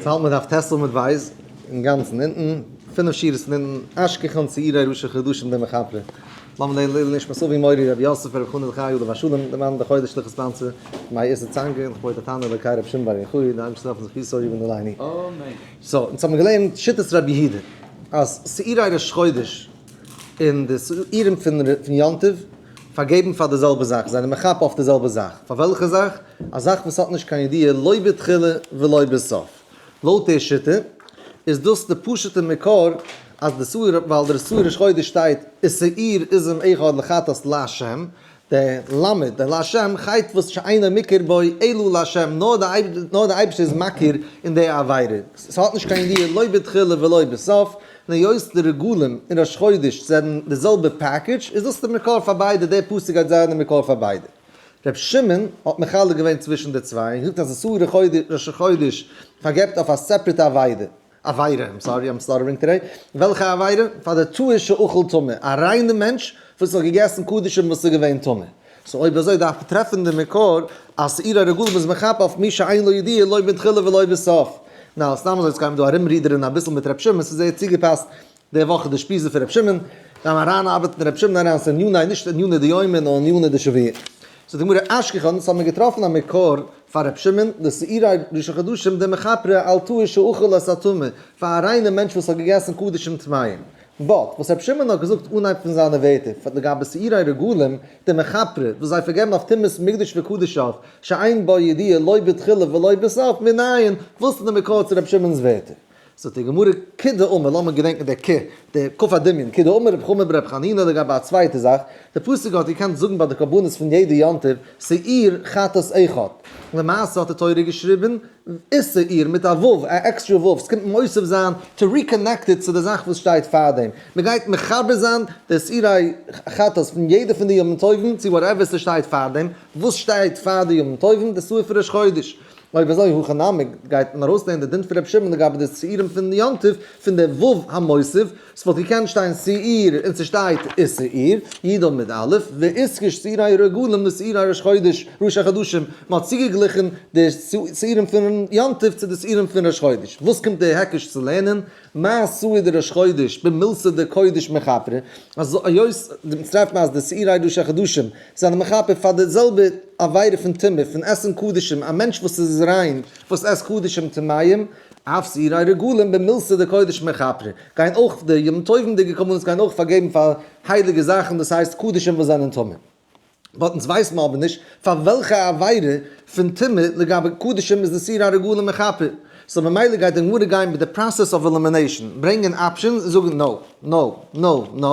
ס'האלט מען דף ט' עמוד ב', אינגאנצן אונטן, פינף שורות פון אונטן, אשכחן שעירי ראשי חדשים דמכפרי. לאמיר לערנען לעילוי נשמת אבי מורי רבי יוסף ברב חנא זכרי' עליו השלום, דער מאן דחודש סליחות פאנצע, מאי איסר צאנקע, לכבוד התנא אלוקי רבי שמעון בר יוחאי, די אייבערשטער זאל העלפן זכותו יגן עלינו. אמן. so, אונז האבן געלערנט שיטת רבי יהודה, אז שעירי ראש חודש און די שעירים פון יום טוב פארגעבן פאר די זעלבע זאך, זענען מכפר אויף די זעלבע זאך. פאר וועלכע זאך? א זאך וואס האט נישט קיין ידיעה לא בתחילה ולא בסוף. לויט די שיטה איז דאס די פשוט'ע מקור אז די שעיר, ווייל דער שעיר ראש חודש שטייט ושעיר עזים אחד לחטאת לה', דער למד, דער לה' חטא וואס שאינו מוכר בו אלא לה', נאר די אייבערשטער איז מכיר אין די עבירה, ס'האט נישט קיין ידיעה לא בתחילה ולא בסוף, און היות די רגלים און ראש חודש זענען די זעלבע package איז דאס די מקור פאר ביידע, דער פסוק גייט זיין די מקור פאר ביידע. ר' שמעון האט מחלק געווען צווישן די צוויי און געזאגט אז שעיר ראש חודש פארגעבט אויף א separate עבירה, עבירה, I'm sorry, I'm stuttering today, וועלכע עבירה? פאר די טהור שאכל טמא, א ריינע מענטש וואס האט געגעסן קדשים וואס איז געווען טמא. so אויב אזוי דארף מען טרעפן די מקור אז שעירי רגלים איז מכפר אויף מי שאין לו ידיעה לא בתחילה ולא בסוף. נאר סתם אזוי, יעצט גייען מיר דא ארומרודערן אביסל מיט ר' שמעון, ס'איז זייער צוגעפאסט די וואך איז די אושפיזא פון ר' שמעון, גייען מיר אריינארבעטן ר' שמעון אריין ס'איז עניני נישט עניני דיומא נאר עניני דשבוע. זאגט די גמרא אשכחן, ס'האט מען געטראפן א מקור פאר ר' שמעון, דשעירי ראשי חדשים דמכפרי על טהור שאכל את הטמא, פאר א ריינע מענטש וואס האט געגעסן קדשים טמאים. but, וואס ר' שמעון האט געזאגט אנהייב פון זיינע ווערטער, פאר לגבי שעירי רגלים דמכפרי, וואס זיי פארגעבן אויף טומאת מקדש וקדשיו, שאין בו ידיעה לא בתחילה ולא בסוף, מנין, וואס איז די מקור צו ר' שמעון'ס ווערטער? זאגט די גמרא כדאמר, לאמיר געדענקען די ק, די ק הדמיון, כדאמר רב חמא ברב חנינא לגבי א צווייטע זאך, די פסוק האט געקענט זאגן ביי די קרבנות פון יעדע יום טוב, שעיר חטאת אחד, למעשה האט די תורה געשריבן ושעיר מיט א ו', א עקסטרע ו', ס'קומט מוסיף זיין to reconnect it צו די זאך וואס שטייט פארדעם, מ'גייט מחבר זיין די שעירי חטאת פון יעדע פון די ימים טובים צו whatever ס'שטייט פארדעם, וואס שטייט פאר די ימים טובים? די שעיר פון ראש חודש. אויב אזוי הכא נמי גייט מען ארויסלערנען די דין פון רבי שמעון לגבי די שעירים פון יום טוב פון די ו' המוסיף, ס'וואלט געקענט שטיין שעיר און ס'שטייט ושעיר, י' מיט א', ואיתקש שעירי רגלים לשעירי ראש חודש, ראשי חדשים, מ'האט צוגעגליכן די שעירים פון יום טוב צו די שעירים פון ראש חודש, וואס קומט די היקש צו לערנען? מה שעיר דראש חודש במילתא דקודש מכפרי, אז היות טרעפט מען אז די שעירי ראשי חדשים זענען מכפר פאר די זעלבע עבירה פון טומאה פון עסן קדשים, א מענטש וואס איז ריין וואס עסט קדשים טמאים, אף שעירי רגלים במילתא דקודש מכפרי, גייען אויך די יום טובים'דיגע קרבנות גייען אויך פארגעבן פאר הייליגע זאכן דאס הייסט קדשים וואס זענען טמא. but אונז ווייסן מיר אבער נישט פאר וועלכע עבירה פון טומאה לגבי קדשים איז די שעירי הרגלים מכפר. so ממילא גייט די גמרא גיין מיט די process of elimination, ברענגען options און זאגן no, no, no, no,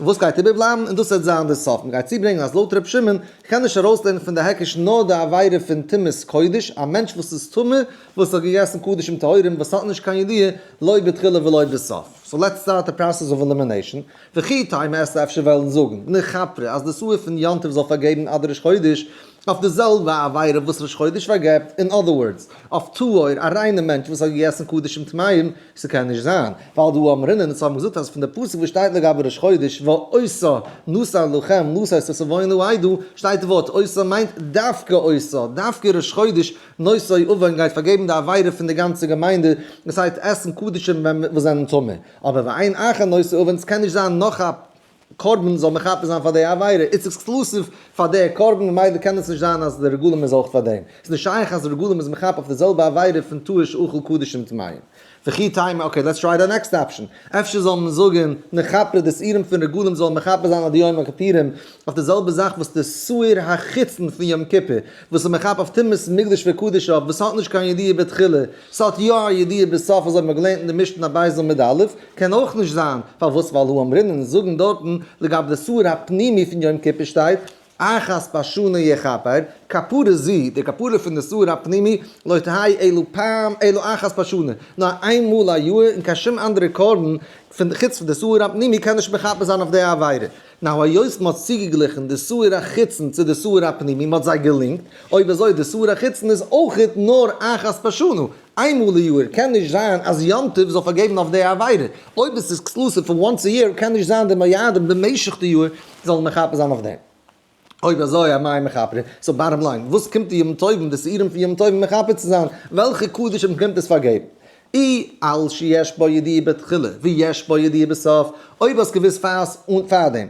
וואס גייט איבערבלייבן און דאס וועט זיין די סוף. מ'גייט צוברענגען אז לויט ר' שמעון קען נישט ארויסלערנען פון די היקש נאר די עבירה פון טומאת קודש, א מענטש וואס איז טמא וואס האט געגעסן קדשים טהורים וואס האט נישט קיין ידיעה לא בתחילה ולא בסוף. so let's start די process of elimination. וכי תימא וועסטו אפשר וועלן זאגן, נכפרה, אז די שעיר פון יום טוב זאל פארגעבן עד ראש חודש, אויף די זעלבע עבירה וואס ראש חודש פארגעבט, in other words, אויף טהור, א ריינע מענטש וואס האט געגעסן קדשים טמאים, ס'קען נישט זיין, ווייל דהא אמרינן, אונז האבן געזאגט אז פון די פסוק וואס שטייט לגבי ראש חודש, ואותה נתן לכם לתת את עון העדה, שטייט די ווארט אותה מיינט דווקא אותה, דווקא ראש חודש נושא עון גייט פארגעבן די עבירה פון די גאנצע געמיינדע, דאס הייסט עסן קדשים וואס זענען טמא. אבער ואין אחר נושא עון, ס'קען נישט זיין נאך א קרבן זאל מכפר זיין פאר די עבירה, it's exclusive פאר די קרבן, ממילא קען עס נישט זיין אז די רגלים איז אויך פאר דעם, ס'איז נישט שייך אז רגלים איז מכפר אויף די זעלבע עבירה פון טהור שאכל קדשים טמאים. וכי תימא, okay let's try the next option, אפשר זאל מען זאגן נכפרה די שעירים פון רגלים זאלן מכפר זיין עד יום הכפורים אויף די זעלבע זאך וואס די שעיר החיצון פון יום כיפור וואס איז מכפר אויף טומאת מקדש וקדשיו וואס האט נישט קיין ידיעה בתחילה ס'האט יא א ידיעה בסוף אזוי האט מען געלערנט אין די משנה בית עמוד א', קען אויך נישט זיין, פארוואס ווייל הא אמרינן זאגן דארטן לגבי די שעיר הפנימי פון יום כיפור שטייט אחת בשנה יכפר, כפרה זו, די כפרה פון די שעיר הפנימי, לא תהא אלא פעם אלא אחת בשנה, נאר איין מאל א יאר און קיין שום אנדערע קרבן פון חוץ פון די שעיר הפנימי קען נישט מכפר זיין אויף די עבירה. now היות מ'האט צוגעגליכן די שעיר החיצון צו די שעיר הפנימי, מ'האט זיי געלינקט, אויב אזוי די שעיר החיצון איז אויכעט נאר אחת בשנה, איין מאל א יאר, קען נישט זיין אז יום טוב זאל פארגעבן אויף די עבירה, אויב עס איז exclusive פון once a year קען נישט זיין די מועדים במשך די יאר זאלן מכפר זיין אויף דעם. אויב אזוי אמאי מכפרי, so bottom line, וואס קומט די ימים טובים, די שעירים פון ימים טובים מכפר צו זיין, וועלכע קדשים קומט עס פארגעבן? אי על שיש בו ידיעה בתחילה ויש בו ידיעה בסוף, אויב האסט געוואוסט פארדעם,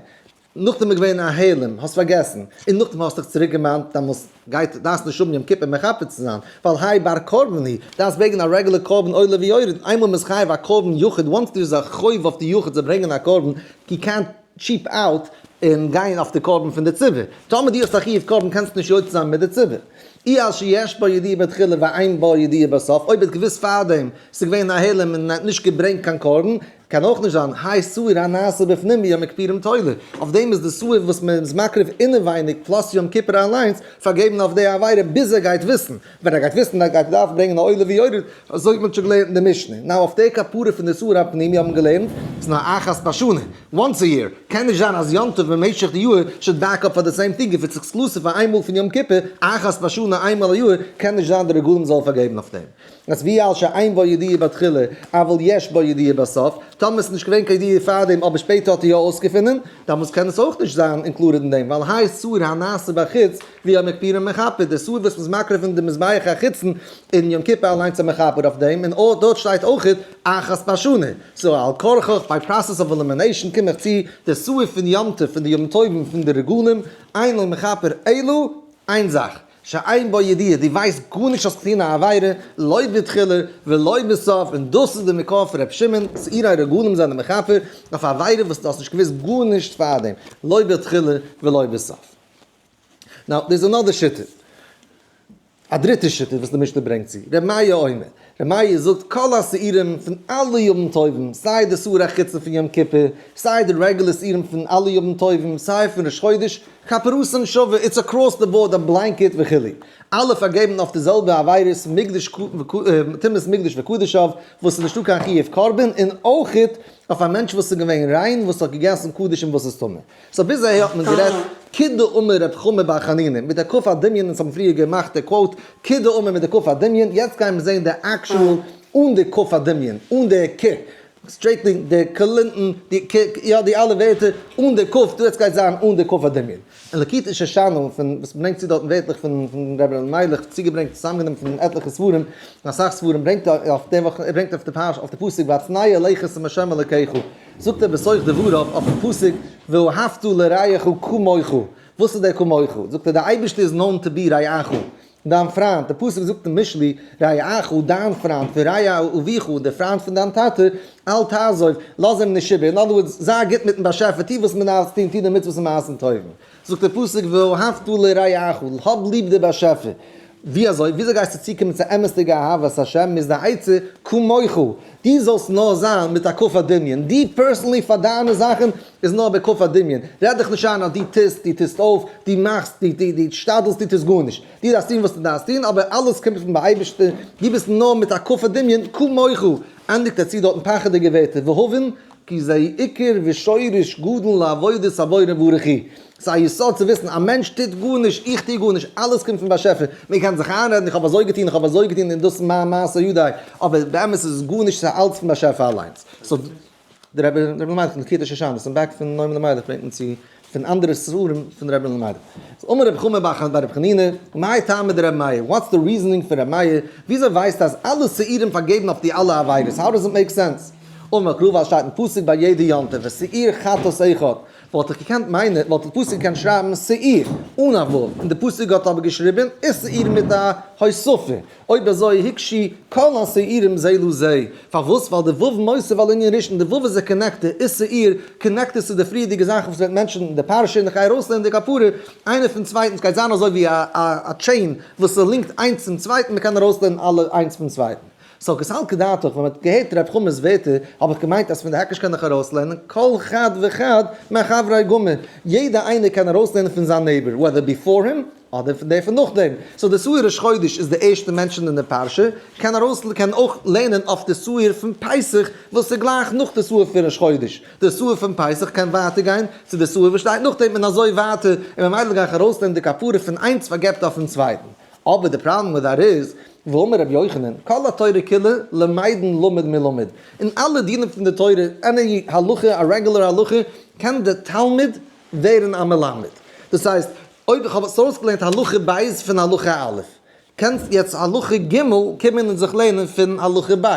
נאכדעם איז געווען א העלם, האסט פארגעסן, און נאכדעם האסט דיך צוריק געמאנט, דאמאלס גייט דארפסט נישט האבן יום כיפור מכפר צו זיין, ווייל האי בר קרבן הוא, דארפסט ברענגען א רעגולער קרבן עולה ויורד, איינמאל מ'איז חייב א קרבן יחיד, once דיר איז א חוב אויף די יחיד צו ברענגען א קרבן, יו קענט טשיפ אוט און גיין אויף די קרבן פון די ציבור. טאמער דו האסט א חיוב קרבן קענסטו נישט יוצא זיין מיט די ציבור. אי על שיש בו ידיעה בתחילה ואין בו ידיעה בסוף, אויב האט געוואוסט פארדעם ס'איז געווען א העלם און האט נישט געברענגט קיין קרבן, קען אויך נישט זיין, האי שעיר הנעשה בפנים ביום הכפורים תולה, אויף דעם איז די שעיר וואס מען איז מקריב אינעווייניג plus יום כיפור אליינס פארגעבן אויף די עבירה ביז ער גייט וויסן, ווען ער גייט וויסן גייט ער דארפן ברענגען א עולה ויורד, אזוי האט מען שוין געלערנט אין די משנה, now אויף די כפרה פון די שעיר הפנימי האט מען געלערנט, ס'איז נאר אחת בשנה, once a year, קען נישט זיין אז יום טוב במשך די יאר should back up פאר די same thing if it's exclusive פאר איין מאל פון יום כיפור, אחת בשנה איין מאל א יאר, קען נישט זיין די רגלים זאלן פארגעבן אויף דעם. אז ואי על שאין בו ידיעה בתחילה אבל יש בו ידיעה בסוף, טאמער עס איז נישט געווען קיין ידיעה פארדעם אבער שפעטער האט ער יא אויסגעפונען, דאמאלס קען עס אויך נישט זיין included אין דעם, ווייל האי שעיר הנעשה בחוץ ביום הכפורים מכפר, די שעיר וואס מ'איז מקריב אין די מזבח החיצון אין יום כיפור אליינס איז מכפר אויף דעם, און אויך דארט שטייט אויך אחת בשנה, so על כרחך by process of elimination קום איך צו די שעיר פון יום טוב פון די ימים טובים פון די רגלים, אינו מכפר אלא איין זאך, שאין בו ידיעה, דו ווייסט גארנישט האסט געטון א עבירה, לא בתחילה ולא בסוף, און דאס איז די מקור פון ר' שמעון, שעירי רגלים זענען מכפר אויף א עבירה וואס דו האסט נישט געוואוסט גארנישט פארדעם, לא בתחילה ולא בסוף. Now, there is another שיטה, א דריטע שיטה וואס די משנה ברענגט צו, ר' מאיר אומר, ר' מאיר זאגט כל השעירים פון אלע ימים טובים, סיי די שעיר החיצון פון יום כיפור, סיי די רעגולער שעירים פון אלע ימים טובים, סיי פון ראש חודש, כפרתן שווה, it's across the board א blanket וכו'. אלע פארגעבן אויף די זעלבע עבירות מקדש טומאת מקדש וקדשיו וואס איז נישטא קיין חיוב קרבן, און אויכעט אויף א מענטש וואס איז געווען ריין וואס האט געגעסן קדשים וואס איז טמא. So ביז אהער האט מען גערעדט כדאמר רב חמא בר חנינא מיט די כף הדמיון, אונז האבן פריער געמאכט די quote כדאמר מיט די כף הדמיון, יעצט גייען מיר זעהן די actual אן די כף הדמיון, אן די ק. Straightly, די קלינטאן, די ק, יא די אלע ווערטער, אן די ק, דא יעצט גייט זיין אן די כף הדמיון. און ליקוטי שושנה פון וואס ברענגט צו דארטן ווערטלעך פון פון רבי אלימלך, צוגעברענגט צוזאמגענומען פון עטליכע ספרים, אסאך ספרים, ברענגט ער אויף די וואך, ער ברענגט אויף די פרשה, אויף די פסוק והצנע לכת עם ה' אלוקיך, זאגט ער בתוך דבריו אויפן פסוק ואהבת לרעך כמוך, וואס איז דער כמוך? זאגט ער די אייבערשטער איז known to be רעך, דיין פריינט, דער פסוק זאגט אין משלי, רעך, דיין פריינט, ורע אביך, און דער פריינט פון דיין טאטע, אל תעזוב, לאז אים נישט איבער, in other words, זיי גוט מיטן באשעפער, טו וואס מען דארף טון, טו די מצוות און מעשים טובים. זאגט דער פסוק, ואהבת לרעך, האב ליב דער באשעפער. ווי אזוי? וויאזוי גייסטו צוקומען צו אמת'דיגע אהבת השם? איז די עצה, כמוך, דו זאלסט נאר זיין מיט א כף הדמיון, דו personally פאר דיינע זאכן איז נאר בכף הדמיון, רעד דיך נישט איין אז דו טוסט, דו טוסט אויף, דו מאכסט, דו דו דו שתדלסט, דו טוסט גארנישט, דו דארפסט טון וואס דו דארפסט טון, אבער אלעס קומט פון אייבערשטער, דו ביסט נאר מיט א כף הדמיון, כמוך, ענדיגט ער צו דארטן פחד'יגע ווערטער, והבן כי זה עיקר ושורש גדול לעבודת הבורא ברוך הוא. ס'איז א יסוד צו וויסן, א מענטש טוט גארנישט, איך טו גארנישט, אלעס קומט פון באשעפער, מען קען זיך איינרעדן איך האב אזוי געטון, איך האב אזוי געטון און דאס איז מיין מעשה ידי, אבער באמת איז עס גארנישט, ס'איז אלץ פון באשעפער אליינס. So, דער רבי רבי אלימלך אין ליקוטי שושנה, אין back פון נועם אלימלך ברענגט מען צו פון אנדערע ספרים פון רבי אלימלך. So אמר רבי חמא בר רבי חנינא, מאי טעמא דרבי מאיר, what's the reasoning פון רבי מאיר, וויאזוי ווייסטו אז אלע שעירים פארגעבן אויף די אלע עבירות, how does it make sense? אמר קרא ווייל שטייט אין פסוק ביי יעדע יום טוב, ושעיר חטאת אחד, וואלט איך געקענט מיינען, וואלט די פסוק געקענט שרייבן שעיר אן א ו', און די פסוק האט אבער געשריבן ושעיר מיט א הוספה, אויב אזוי הוקשו כל השעירים זה לזה, פארוואס? ווייל די ו' מוסיף על ענין ראשון, די ו' איז א connector, ושעיר connected צו די פריערדיגע זאכן וואס ווערט mentioned אין די פרשה, און איך גיי ארויסלערנען די כפרה איינער פון צווייטן, ס'גייט זיין אזוי ווי א chain וואס ס' link ט איינס צום צווייטן, מ'קען ארויסלערנען אלע איינס פון צווייטן. So קא סלקא דעתך, ווען מ'האט געהערט ר' חמא'ס ווערטער, האב איך געמיינט אז פון די היקש קען איך ארויסלערנען כל חד וחד מחבריה גמיר, יעדער איינער קען ארויסלערנען פון זיין neighbor, whether before him, אדער פון דער פון נאכדעם. So די שעיר ראש חודש איז די ערשטע mention אין די פרשה, קען ארויס קען אויך לערנען אויף די שעיר פון פסח וואס איז גלייך נאך די שעיר פון ראש חודש. די שעיר פון פסח קען ווייטער גיין צו די שעיר וואס שטייט נאכדעם און אזוי ווייטער, און ממילא גיי איך ארויסלערנען די כפרה פון איינס פארגעבט אויפן צווייטן. אבער די problem with that איז, ואמר רבי יוחנן, כל התורה כולה למדין למד מלמד, אין אלע דינים פון די תורה, any הלכה, א רעגולער הלכה, קען די תלמיד ווערן א מלמד. דאס הייסט, אויב איך האב עס אויסגעלערנט הלכה ב' פון הלכה א', קען יעצט הלכה ג' קומען און זיך לערנען פון הלכה ב'.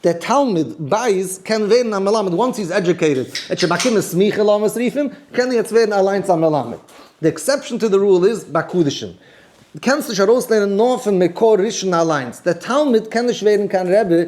דער תלמיד בית קען ווערן א מלמד once he is educated, ער האט שוין באקומען סמיכה לאמיר עס רופן, קען ער יעצט ווערן אליינס א מלמד. די exception to the rule איז ביי קדשים. דו קענסט נישט ארויסלערנען נאר פון מקור ראשון אליינס, דער תלמיד קען נישט ווערן קיין רבי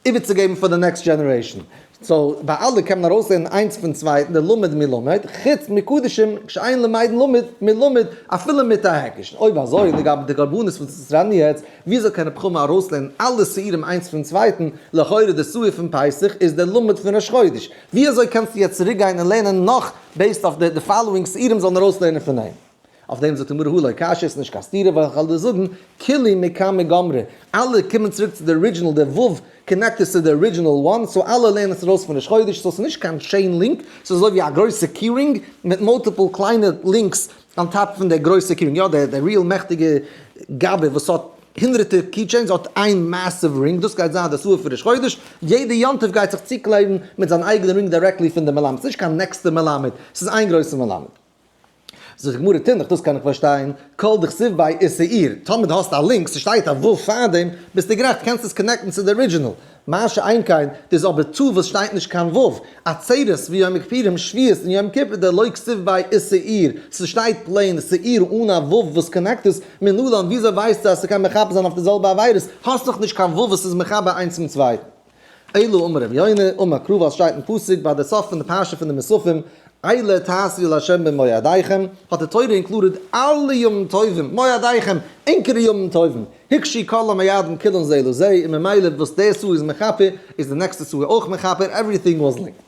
איבערצוגעבן פאר די next generation. so ביי אלע קען מען ארויסלערנען איינס פון צווייטן, די למד מלמד, חוץ מקדשים שאין למדין למד מלמד, אפילו מיט א היקש. אויב אזוי לגבי די קרבנות וואס איז רעדן יעצט, וויאזוי קען רב חמא ארויסלערנען אלע שעירים איינס פון צווייטן, לכאורה די שעיר פון פסח איז דער למד פון ראש חודש, וויאזוי קענסטו יעצט צוריקגיין און לערנען נאך based אויף די following שעירים זאלן ארויסלערנען פון אים? אויף דעם זאגט די גמרא הא לא קשיא, ס'איז נישט קיין סתירה ווייל איך וועל דיר זאגן כולהו מקמי גמרי, אלע קומען צוריק צו די original, די ו' connect עס צו די original one, so אלע לערנען עס ארויס פון ראש חודש, so ס'איז נישט קיין chain link, ס'איז אזוי ווי א גרויסע keyring מיט multiple קליינע links on top פון די גרויסע keyring, יא די real מעכטיגע גבאי וואס האט הונדרעטער keychains האט איין massive ring, דאס גייט זיין די שעיר פון ראש חודש, יעדע יום טוב גייט זיך צוקלעבן מיט זיין אייגענע ring directly פון די מלמד, ס'איז נישט קיין נעקסטע מלמד, ס'איז איין גרויסע מלמד. זאגט די גמרא תינח, דאס קען איך פארשטיין, כל דכתיב ביה ושעיר, טאמער דו האסט א link, ס'שטייט א ו' פארדעם, ביסטו גערעכט, קענסט עס connect ן צו די original, מה שאין כן, דאס אבער טו וואס שטייט נישט קיין ו', עצרת ויום הכפורים, שבועות און יום כיפור דלא כתיב ביה ושעיר, ס'שטייט plain שעיר אן א ו' וואס connect עס, מנלן וויאזוי ווייסטו אז ס'קען מחבר זיין אויף די זעלבע עבירות, האסט דאך נישט קיין ו' וואס איז מחבר איינס צום צווייטן. אלא אמר רבי יונה, אמר קרא ווייל ס'שטייט אין פסוק ביי די סוף פון די פרשה פון די מוספים, אלה תעשו לה' במועדיכם, האט די תורה included אלע ימים טובים, מועדיכם, ענקערע ימים טובים, הוקשו כל המועדים כולן זה לזה, און ממילא וואס די שעיר איז מכפר איז די נעקסטע שעיר אויך מכפר, everything was linked.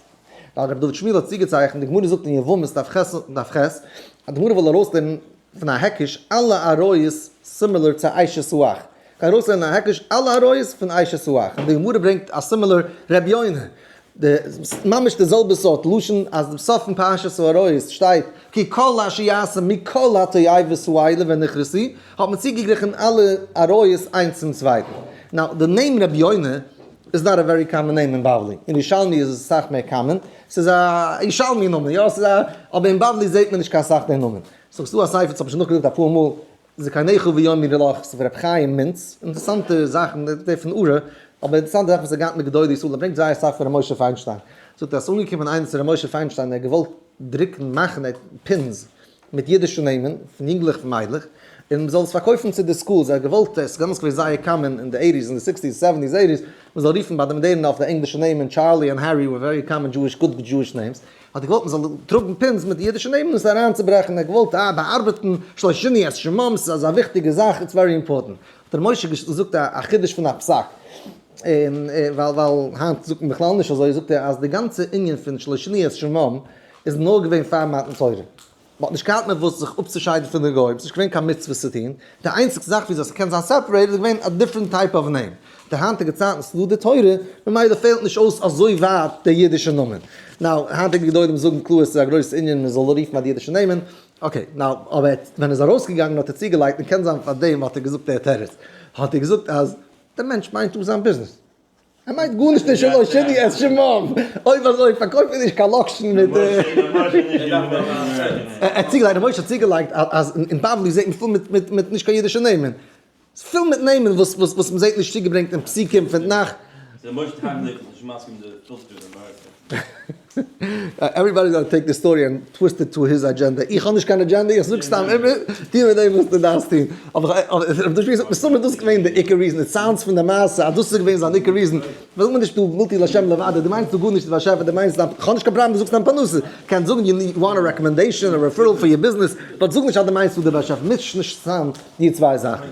ווייל רבי דוד שמואל האט צוגעצייכנט, די גמרא זאגט אין יבמות דף ח', דף ח', אז די גמרא וויל ארויסלערנען פון א היקש אלע עריות similar צו אשת האח, גיי ארויסלערנען א היקש אלע עריות פון אשת האח, און די גמרא ברענגט א similar ר' יונה, די ממש די זעלבע סארט לשון, אז די סוף פון פרשת העריות שטייט כי כל אשר יעשה מכל התועבות האלה ונכרתו, האט מען צוגעגליכן אלע עריות איינס צום צווייטן. now די name ר' יונה איז not a very common name אין בבלי, אין ירושלמי איז עס אסאך מער common, ס'איז א ירושלמי נאמען, יא ס'איז א, אבער אין בבלי זעט מען נישט קיין סאך די נאמען. so ס'דא א ספר, ס'האב איך שוין נאכגעזאגט אפאר מאל, זקניך ויאמרו לך, ס'איז פון רבי חיים מינץ, אינטערעסאנטע זאכן, דער פון אורה, אבער אינטערעסאנטע זאכן וואס ער געהאט מיט גדולי ישראל, ער ברענגט זייער אסאך פון ר' משה פיינשטיין, זאגט ער אז ס'איז אנגעקומען איינער צו ר' משה פיינשטיין, ער האט געוואלט דרוקן מאכן pins מיט אידישע נעמען פון יונגלעך און מיידלעך, און מ'זאל עס פארקויפן צו די schools, ער האט געוואלט, עס איז דעמאלטס געווען זייער common אין די eighties און די sixties seventies eighties, מ'זאל רופן ביי די מאדערנע אויף די ענגלישע נעמען, Charlie און Harry were very common Jewish good Jewish names, האט ער געוואלט מ'זאל טראגן pins מיט די אידישע נעמען עס אריינצוברעכן, ער האט געוואלט באארבעטן שלא שינו את שמם, ס'איז אזא וויכטיגע זאך, it's very important. האט ר' משה געזאגט א חידוש פון א פסק, און ווייל ווייל היינט זאגט מען בכלל נישט אזוי, זאגט ער אז די גאנצע ענין פון שלא שינו את שמם איז נאר געווען פאר מתן תורה, מ'האט נישט געהאט מיט וואס זיך אפצושיידן פון די גוים, ס'איז נישט געווען קיין מצוות צו טון, די איינציגסטע זאך וויאזוי ס'קען זיין separate איז געווען א different type of name, די היינטיגע צייטן ס'איז דא די תורה, ממילא פעלט נישט אויס אזוי ווייט די אידישע נאמען. now, היינטיגע גדולים זאגן קלאר ס'איז א גרויסע ענין מ'זאל רופן ביי די אידישע נעמען, okay, now, אבער ווען ער איז ארויסגעגאנגען האט ער צוגעלייגט, און קען זיין פארדעם האט ער געזאגט דער תירוץ, האט ער געזאגט אז דער מענטש מיינט אן זיין ביזנעס. ער מיינט גארנישט נישט שלא שינו את שמם, אויב אזוי פארקויף מיר נישט קיין לאקשן מיט. ער האט צוגעלייגט, ר' משה האט צוגעלייגט אז אין בבלי זעט מען פול מיט מיט נישט קיין אידישע נעמען, ס'איז פול מיט נעמען וואס וואס וואס מ'זעט נישט צוגעברענגט אין פסוקים פון תנך. everybody gonna take the story and twist it to his agenda, איך האב נישט קיין agenda, איך זאג סתם איבער, טו מיט דעם וואס דו דארפסט טון. אבער רב דוד שפירא זאגט מסתמא דאס איז געווען די עיקר reason, it sounds פון די מעשה אז דאס איז געווען זיין עיקר reason, וויל מען נישט דא מלטי לשם לבדו, דו מיינסט דא גארנישט די באשעפער, דו מיינסט דיין, כ'האב נישט קיין פראבלעם דו זאגסט דיין פרנסה, קענסט זאגן you want a recommendation, a referral for your business, but זאג נישט אז דו מיינסט דא די באשעפער, מיש נישט צוזאם די צוויי זאכן.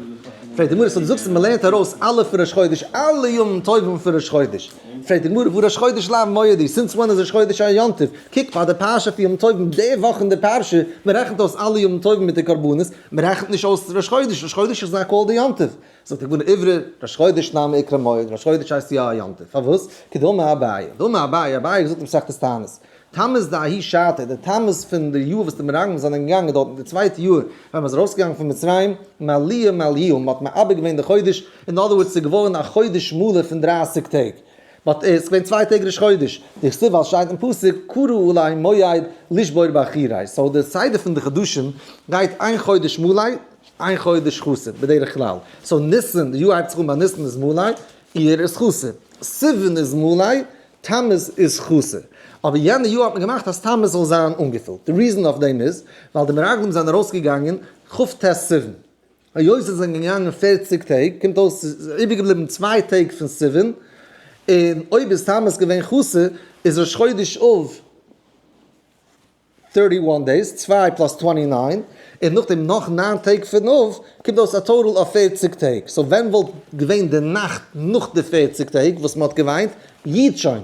פרעגט די גמרא, so דו זאגסט אז מען לערנט ארויס אלע פון ראש חודש, אלע ימים טובים פון ראש חודש. פרעגט די גמרא, והא ראש חודש לאו מועד הוא, since when איז ראש חודש א יום טוב? קוק ביי די פרשה פון ימים טובים, די וואך אין די פרשה, מען רעכנט אויס אלע ימים טובים מיט די קרבנות, מען רעכנט נישט אויס ראש חודש, ראש חודש איז not called א יום טוב. זאגט די גמרא, איברא, ראש חודש נמי איקרי מועד, ראש חודש הייסט יא א יום טוב, פארוואס? כדאמר אביי, דאמר אביי, אביי האט געזאגט אין מסכת תענית, תמוז דההוא שעתא, די תמוז פון די יאר וואס די מרגלים זענען געגאנגען דארטן, די צווייטע יאר ווען מען איז ארויסגעגאנגען פון מצרים, מלויי מליוה, מען האט מעבר געווען די חודש, in other words ס'איז געווארן א חודש מלא פון 30 טעג, but עס איז געווען צוויי טעג ראש חודש, דכתיב ווייל שטייט אין פסוק קרא עלי מועד לשבור בחורי, so די סדר פון די חדשים גייט איין חודש מלא איין חודש חסר בדרך כלל, so ניסן, די יאר הייבט זיך אן ביי ניסן איז מלא, אייר איז חסר. סיוון איז מלא, תמוז איז חסר. אבער יענע יאר האט מען געמאכט אז תמוז זאל זיין אנגעפילט. די reason אויף דעם איז, ווייל די מרגלים זענען ארויסגעגאנגען כ"ט סיוון. היות זיי זענען געגאנגען 40 טעג, קומט אויס ס'איז איבערגעבליבן 2 טעג פון סיוון, און אויב איז תמוז געווען חסר, איז ראש חודש אב 31 days, 2 plus 29, און נאכדעם נאך 9 טעג פון אב, קומט אויס א total אויף 40 טעג. So ווען וואלט געווען די נאכט נאך די 40 טעג וואס מ'האט געוויינט? יו"ד שוין.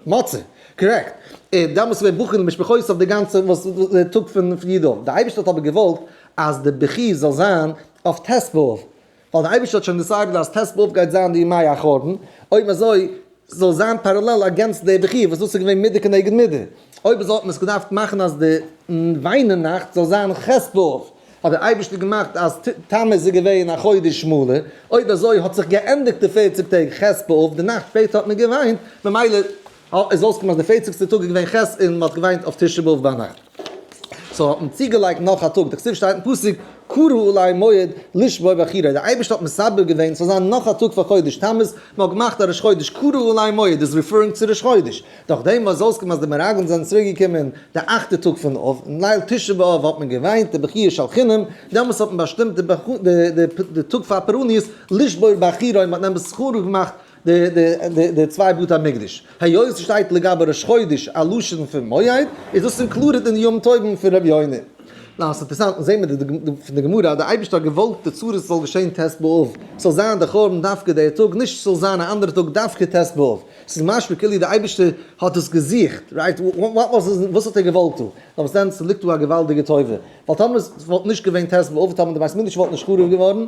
מוצאי. Correct. און דאמאלס איז געווען בכו למשפחות אויף די גאנצע וואס די טאג פון יו"ד אב. די אייבערשטער האט אבער געוואלט אז די בכי זאל זיין אויף ט' באב. ווייל די אייבערשטער האט שוין decided אז ט' באב גייט זיין די ימי החורבן, אויב אזוי זאל זיין parallel against די בכי וואס דאס איז געווען מידה כנגד מידה. אויב אזוי האט מען עס געדארפט מאכן אז די וויינען נאכט זאל זיין ח' באב, האט דער אייבערשטער געמאכט אז תמוז איז געווען א חודש מלא, אויב אזוי האט זיך געענדיגט די 40 טעג ח' באב, די נאכט שפעטער האט מען געוויינט, ממילא איז אויסגעקומען אז די פערציגסטע טאג איז געווען ח' און מען האט געוויינט אויף תשעה באב ביינאכט. So האט מען צוגעלייגט נאך א טאג, דכתיב שטייט אין פסוק קרא עלי מועד לשבור בחורי, דער אייבערשטער האט מסבב געווען ס'זאל זיין נאך א טאג פאר חודש תמוז, מען האט געמאכט א ראש חודש קרא עלי מועד איז referring צו ראש חודש, דורך דעם וואס אויסגעקומען אז די מרגלים זענען צוריק געקומען די אכטע טאג פון אב, אין ליל תשעה באב האט מען געוויינט די בכיה של חינם, דעמאלס האט מען באשטימט די טאג פאר פורעניות לשבור בחורי, מען האט נעבעך חרוב געמאכט די צוויי בתי מקדש. היות ס'שטייט לגבי ראש חודש א לשון פון מועד, איז דאס included אין די יום טובים פון רבי יונה. נאר ס'איז אינטערעסאנט, זעהן מיר פון די גמרא אז דער אייבערשטער האט געוואלט די צרות זאל געשעהן ט' באב, ס'זאל זיין די חורבן דווקא דער טאג, נישט ס'זאל זיין א אנדערע טאג דווקא ט' באב. ס'איז משמע כאילו דער אייבערשטער האט דאס געזוכט, right? וואס האט ער געוואלט דא? נאר וואס דען, ס'ליגט דא א געוואלדיגע טובה, ווייל טאמער ס'וואלט נישט געווען ט' באב, טאמער די בית מקדש וואלט נישט חרוב געווארן,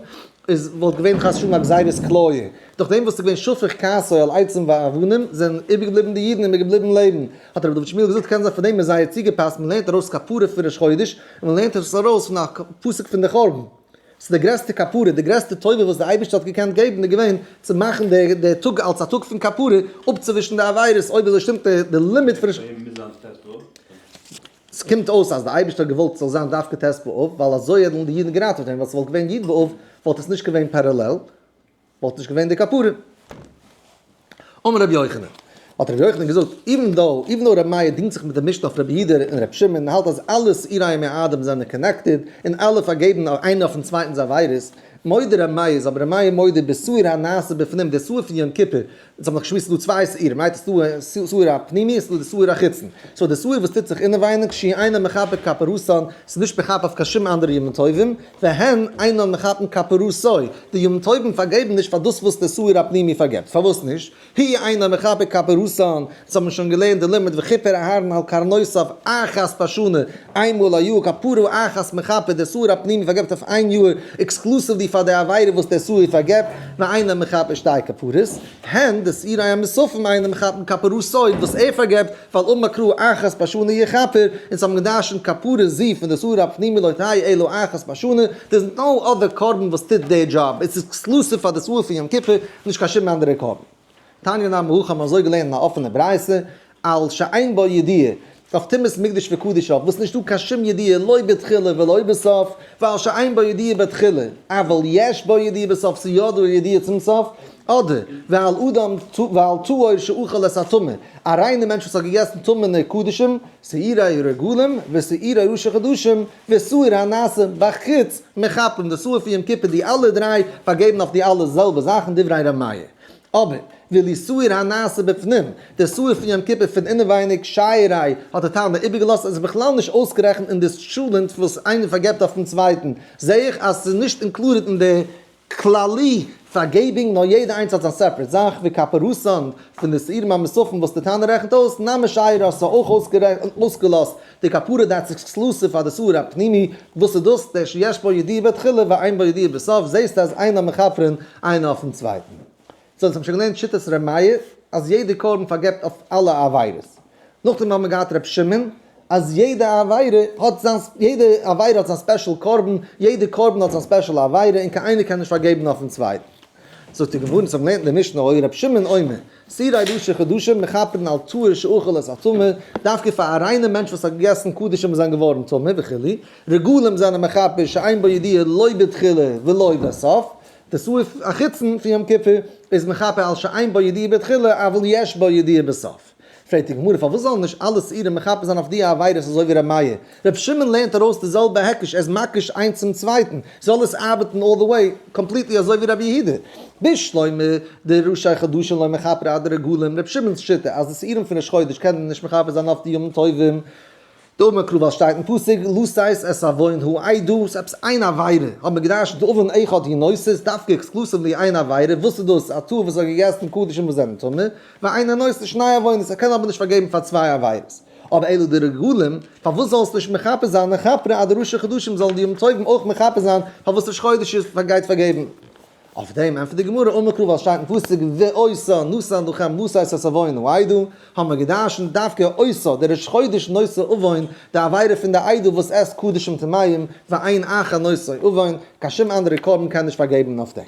איז וואלט געווען חס ושלום א גזירת כליה. דורך דעם וואס איז געווען שפך כעסו על עצים ואבנים, זענען איבערגעבליבן די אידן און מ'איז געבליבן לעבן. האט רבי דוד שמואל געזאגט, קען זיין פון דעם איז זייער צוגעפאסט, מען לערנט ארויס כפרה פון ראש חודש, און מען לערנט עס ארויס פון א פסוק פון די חורבן. ס'איז די גרעסטע כפרה, די גרעסטע טובה וואס דער אייבערשטער האט געקענט געבן איז געווען צו מאכן די טאג אלס א טאג פון כפרה, אפצואווישן די עבירות, אויב אזוי שטימט די לימוד פון ראש. ס'קומט אויס אז די אייבערשטער האט געוואלט ס'זאל זיין דווקא ט' באב, ווייל אזוי האבן די אידן געראטעוועט ווען ס'וואלט געווען י' באב וואלט עס נישט געווען parallel, וואלט נישט געווען די כפרה. אמר רבי יוחנן, האט רבי יוחנן געזאגט, even though, even though רבי מאיר דינגט זיך מיט די משנה אויף רבי יהודה און רבי שמעון און האלט אז אלע שעירי מועדים זענען connected און אלע פארגעבן איינער אויפן צווייטנס עבירות, מודה רבי מאיר איז אבער רבי מאיר מודה בשעיר הנעשה בפנים, די שעיר פון יום כיפור, אונז האבן דאך געשמועסט ס'איז דא צוויי שעירים, right? ס'איז דא שעיר הפנימי און ס'איז דא די שעיר החיצון. So די שעיר וואס טוט זיך אינעווייניג, שהוא אינו מכפר כפרתן, ס'איז נישט מכפר אויף קיין שום אנדערע ימים טובים, והן אינן מכפרין כפרתו, די ימים טובים פארגעבן נישט פאר דאס וואס די שעיר הפנימי פארגעבט. פארוואס נישט? הוא אינו מכפר כפרתן, אונז האבן שוין געלערנט די לימוד וכיפר אהרן על קרנותיו אחת בשנה, איין מאל א יאר, כפרה אחת מכפר, דער שעיר הפנימי פארגעבט אויף איין יאר exclusively פאר די עבירה וואס דער שעיר פארגעבט, ואינו מכפר שתי כפרות, הן די שעירי המוספים אינם מכפרין כפרתו וואס ער פארגעבט, ווייל אמר קרא אחת בשנה יכפר, אונז האבן געדרשנט כפרה זו פון די שעיר הפנימי לא תהא אלא אחת בשנה, there is no other קרבן וואס טוט די דזשאב, עס איז exclusive פאר די שעיר פון יום כיפור, נישט קיין שום אנדערע קרבן. תניא נמי הכי האבן אזוי געלערנט אין א אפענע ברייתא, על שאין בו ידיעה, אויף טומאת מקדש וקדשיו, וואס נישטא קיין שום ידיעה לא בתחילה ולא בסוף, ועל שאין בו ידיעה בתחילה, אבל יש בו ידיעה בסוף, ס'איז יא דא ידיעה צום סוף, אדער, ועל אדם ועל טהור שאכל את הטמא, א ריינער מענטש וואס האט געגעסן טמא'נע קדשים, שעירי רגלים ושעירי ראשי חדשים, ושעיר הנעשה בחוץ מכפרים, די שעיר פון יום כיפור, די אלע דריי פארגעבן אויף די אלע זעלבע זאכן, דברי ר' מאיר. אבער, ואילו שעיר הנעשה בפנים, דער שעיר פון יום כיפור פון אינעווייניג, שיירי, האט דער תנא איבערגעלאזט, עס איז בכלל נישט אויסגערעכנט אין די טשולענט וואס איינער פארגעבט אויפן צווייטן, זעה איך אז עס איז נישט included אין די כללי פארגעבונג, נאר יעדע איינס האט זיין separate זאך, וכפרתן פון די שעירים המוספים וואס די תנא רעכנט אויס, נמי שייר האט אויך אויסגעלאזט די כפרה that's exclusive פאר די שעיר הפנימי, וואס איז דאס דער שיש בו ידיעה בתחילה ואין בו ידיעה בסוף, זעסטו אז אינן מכפרין איינער אויפן צווייטן. So אונז האבן שוין געלערנט שיטת ר' מאיר אז יעדע קרבן פארגעבט אויף אלע עבירות. נאכדעם האבן מיר געהאט ר' שמעון אז יעדע עבירה האט זיין יעדע עבירה האט זיין special קרבן, יעדע קרבן האט זיין special עבירה און קיין איינער קען נישט פארגעבן אויפן צווייטן. זאגט די גמרא, אונז האבן געלערנט אין די משנה היה ר' שמעון אומר, שעירי ראשי חדשים מכפרין על טהור שאכל את הטמא, דווקא פאר א ריינער מענטש וואס האט געגעסן קדשים און זענען געווארן טמא וכו', רגלים זענען מכפר שאין בו ידיעה לא בתחילה ולא בסוף. די שעיר החיצון פון יום כיפור איז מכפר על שאין בו ידיעה בתחילה אבל יש בו ידיעה בסוף. פרעגט די גמרא, פארוואס זאלן נישט אלע שעירים מכפר זיין אויף די עבירות אזוי ווי ר' מאיר? ר' שמעון לערנט ארויס די זעלבע היקש, ער איז מקיש איינס צום צווייטן, זאל עס ארבעטן all the way completely אזוי ווי רבי יהודה. בשלמא דראשי חדשים לא מכפרי אדרגלים, ר' שמעון'ס שיטה אז די שעירים פון ראש חודש קענען נישט מכפר זיין אויף די ימים טובים, דאמר קרא ווייל שטייט אין פסוק לתת את עוון העדה, ס'איז עפעס איין עבירה, האט מען געדרשנט עוון אחד הוא נושא, איז דווקא exclusively איין עבירה, וואס איז דאס? א טעה וואס האט געגעסן קדשים וואס זענען טמא, ואינו נושא שני עוונות, ער קען אבער נישט פארגעבן פאר צוויי עבירות. אבער אלא די רגלים, פארוואס זאלסטו נישט מכפר זיין נכפרה עד ראשי חדשים זאלן די ימים טובים אויך מכפר זיין פארוואס ראש חודש איז גייט פארגעבן? אויף דעם ענטפערט די גמרא, אמר קרא ווייל שטייט אין פסוק ואותה נתן לכם לתת את עוון העדה, האבן מיר געדרשנט דווקא אותה, דער ראש חודש נושא עוון, די עבירה פון די עדה וואס עסט קדשים טמאים, ואין אחר נושא עוון, קיין שום אנדערע קרבן קען נישט פארגעבן אויף דעם.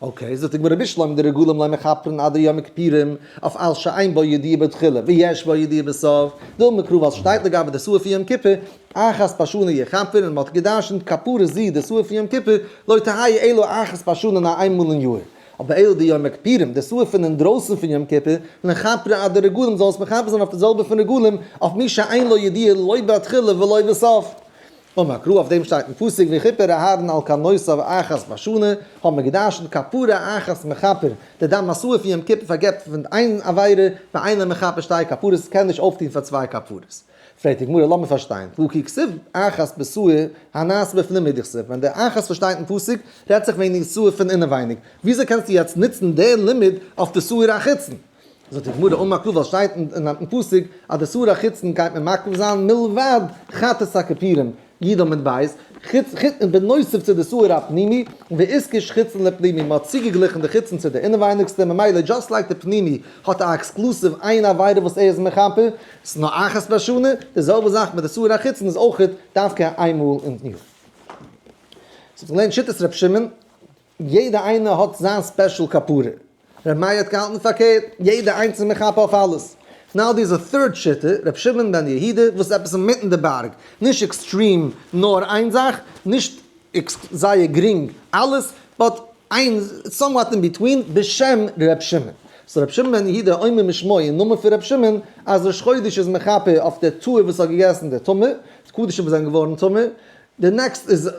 okay, זאגט די גמרא בשלמא דרגלים לא מכפרין אדיום כיפורים, אויף על שאין בו ידיעה בתחילה ויש בו ידיעה בסוף, דאמר קרא ווייל ס'שטייט לגבי די שעיר פון יום כיפור, אחת בשנה יכפר און מ'האט געדרשנט כפרה זו די שעיר פון יום כיפור לא תהא אלא אחת בשנה נאר איינמאל אין יאר, אבער אלא דיום הכיפורים די שעיר פון אינדרויסן פון יום כיפור, נכפרה אדרגלים זאל עס מכפר זיין אויף די זעלבע פון רגלים, אויף מי שאין לו ידיעה לא בתחילה ולא בסוף. אמר קרא אויף דעם שטייט אין פסוק וכיפר אהרן על קרנותיו אחת בשנה, האט מען געדרשנט כפרה אחת מכפר, די דם השעיר פון יום כיפור פארגעבט פון איין עבירה, ואינו מכפר שתי כפרות, קען נישט אויפטון פאר צוויי כפרות. פרעגט די גמרא לאמיר פארשטיין, והא כי כתיב אחת בשעיר הנעשה בפנים הוא דכתיב, ווען די אחת וואס שטייט אין פסוק רעדט זיך וועגן די שעיר פון אינעווייניג, וויאזוי קענסטו יעצט נוצן די לימוד אויף די שעיר החיצון? זאגט די גמרא אמר קרא ווייל שטייט אין פסוק אז די שעיר החיצון גייט מען מקריב זיין מלבד חטאת הכפורים, י' עמוד בית, חוץ חוץ און בנוסף צו די שעיר הפנימי, ואיתקש חיצון לפנימי, מען האט צוגעגליכן די חיצון צו די אינעווייניגסטע, ממילא just like די פנימי האט א exclusive איין עבירה וואס ער איז מכפר, ס'איז נאר אחת בשנה, די זעלבע זאך מיט די שעיר החיצון איז אויכעט דווקא איינמאל אין יאר. ס'האט זיך געלערנט שיטת ר' שמעון, יעדע איינער האט זיין special כפרה. ר' מאיר האט געהאלטן פארקערט, יעדע איינס איז מכפר אויף אלעס. now דא איז א third שיטה, ר' שמעון בן יהודה, וואס איז עפעס אינמיטן די בארג, נישט extreme נאר איין זאך, נישט זייער גרינג אלעס, but איין somewhat in between, בשם ר' שמעון. so ר' שמעון בן יהודה אומר משמו אין נאמען פון ר' שמעון, אז ראש חודש איז מכפר אויף די טועה וואס האט געגעסן די טמא, קדשים וואס זענען געווארן טמא, די next איז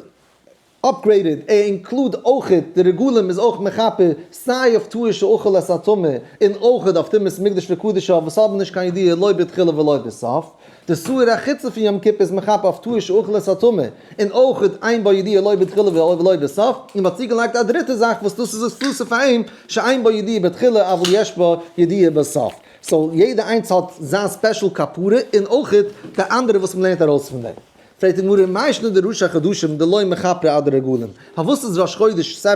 upgraded, ער include אויכעט די רגלים איז אויך מכפר סיי אויף טעות שאכל את הטמא און אויכעט אויף טומאת מקדש וקדשיו וואס האבן נישט קיין ידיעה לא בתחילה ולא בסוף, די שעיר החיצון פון יום כיפור איז מכפר אויף טעות שאכל את הטמא און אויכעט אין בו ידיעה לא בתחילה ולא בסוף, און מ'האט צוגעלייגט א דריטע זאך וואס דאס איז exclusive פאר אים שאין בו ידיעה בתחילה אבל יש בו ידיעה בסוף, so יעדע איינס האט זיין special כפרה און אויכעט די אנדערע וואס מ'לערנט ארויס פון דעם. פרעגט די גמרא, מאי שנא דראשי חדשים דלא מכפרי אדרגלים? פארוואס איז ראש חודש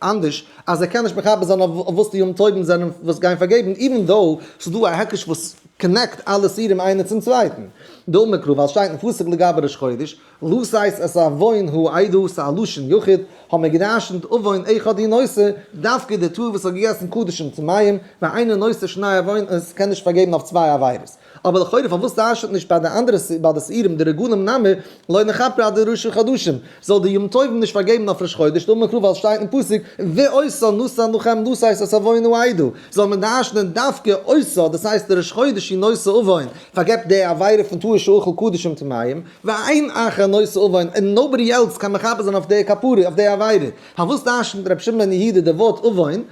אנדערש אז ער קען נישט מכפר זיין אויף וואס די יום טובים זענען וואס גייען פארגעבן, even though ס'איז דא א היקש וואס connect אלע שעירים איינער צום צווייטן? דאמר קרא ווייל שטייט אין פסוק לגבי ראש חודש, לתת את עוון העדה ס'איז א לשון יחיד, האבן מיר געדרשנט עוון אחד הוא נושא, דווקא די טעות וואס האט געגעסן קדשים טמאים, ואינו נושא שני עוונות, קען נישט פארגעבן אויף צוויי עבירות. אבער לכאורה פארוואס דרש'נט נישט ביי די אנדערע ביי די שעירים די רגלים נמי לא נכפרה אדראשי חדשים, זאל די יום טובים נישט פארגעבן אויף ראש חודש, דאמר קרא ווייל שטייט אין פסוק ואותה נתן לכם לתת את עוון העדה, זאל מען דרש'נען דווקא אותה, דאס הייסט די ראש חודש הוא נושא עוון, פארגעבט די עבירה פון טעות שאכל קדשים טמאים, ואין אחר נושא עוון, און nobody else קען מכפר זיין אויף די כפרה אויף די עבירה, פארוואס דרש'נט רבי שמעון בן יהודה די ווארט עוון?